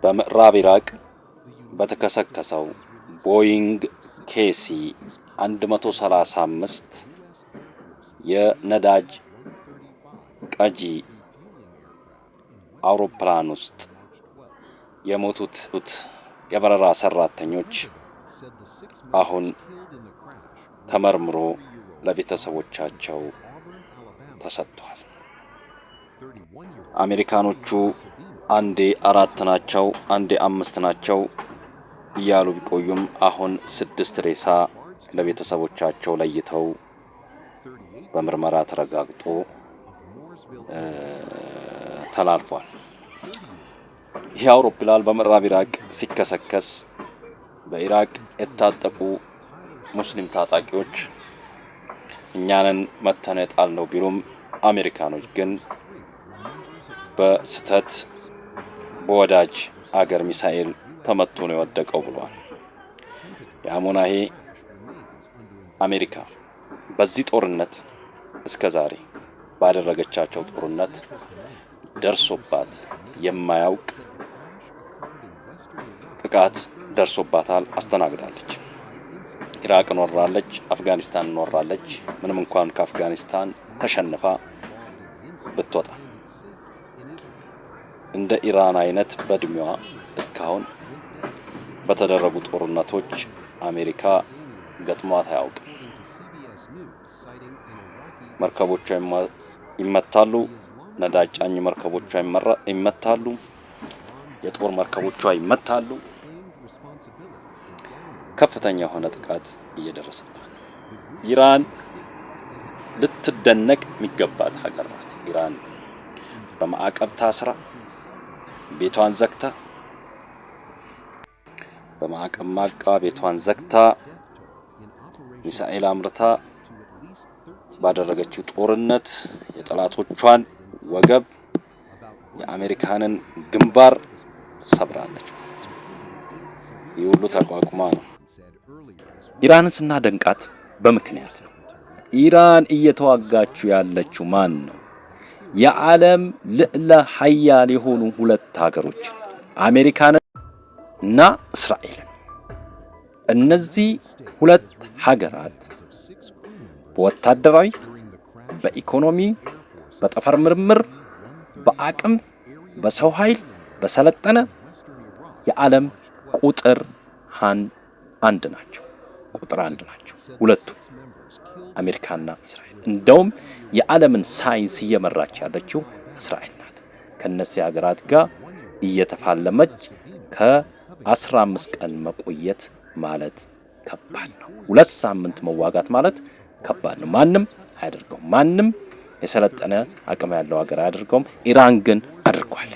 በምዕራብ ኢራቅ በተከሰከሰው ቦይንግ KC 135 የነዳጅ ቀጂ አውሮፕላን ውስጥ የሞቱት የበረራ ሰራተኞች አሁን ተመርምሮ ለቤተሰቦቻቸው ተሰጥቷል። አሜሪካኖቹ አንዴ አራት ናቸው፣ አንዴ አምስት ናቸው እያሉ ቢቆዩም አሁን ስድስት ሬሳ ለቤተሰቦቻቸው ለይተው በምርመራ ተረጋግጦ ተላልፏል። ይህ አውሮፕላን በምዕራብ ኢራቅ ሲከሰከስ በኢራቅ የታጠቁ ሙስሊም ታጣቂዎች እኛንን መተን የጣልነው ቢሉም አሜሪካኖች ግን በስህተት በወዳጅ አገር ሚሳኤል ተመቶ ነው የወደቀው ብለዋል። ያም ሆነ ይሄ አሜሪካ በዚህ ጦርነት እስከ ዛሬ ባደረገቻቸው ጦርነት ደርሶባት የማያውቅ ጥቃት ደርሶባታል፣ አስተናግዳለች። ኢራቅን ወራለች፣ አፍጋኒስታን ወራለች። ምንም እንኳን ከአፍጋኒስታን ተሸንፋ ብትወጣ እንደ ኢራን አይነት በእድሜዋ እስካሁን በተደረጉ ጦርነቶች አሜሪካ ገጥሟት አያውቅም። መርከቦቿ ይመታሉ፣ ነዳጅ ጫኝ መርከቦቿ ይመታሉ፣ የጦር መርከቦቿ ይመታሉ። ከፍተኛ የሆነ ጥቃት እየደረሰባት ነው። ኢራን ልትደነቅ የሚገባት ሀገር ናት። ኢራን በማዕቀብ ታስራ ቤቷን ዘግታ፣ በማዕቀብ ማቃ ቤቷን ዘግታ፣ ሚሳኤል አምርታ ባደረገችው ጦርነት የጠላቶቿን ወገብ፣ የአሜሪካንን ግንባር ሰብራለች። ይህ ሁሉ ተቋቁማ ነው። ኢራንን ስናደንቃት በምክንያት ነው። ኢራን እየተዋጋችው ያለችው ማን ነው? የዓለም ልዕለ ሀያል የሆኑ ሁለት ሀገሮችን፣ አሜሪካንን እና እስራኤልን። እነዚህ ሁለት ሀገራት በወታደራዊ፣ በኢኮኖሚ፣ በጠፈር ምርምር፣ በአቅም፣ በሰው ኃይል፣ በሰለጠነ የዓለም ቁጥር አንድ ናቸው። ቁጥር አንድ ናቸው ሁለቱ፣ አሜሪካና እስራኤል። እንደውም የዓለምን ሳይንስ እየመራች ያለችው እስራኤል ናት። ከነዚህ ሀገራት ጋር እየተፋለመች ከ15 ቀን መቆየት ማለት ከባድ ነው። 2 ሳምንት መዋጋት ማለት ከባድ ነው። ማንም አያደርገውም። ማንም የሰለጠነ አቅም ያለው ሀገር አያደርገውም። ኢራን ግን አድርጓል።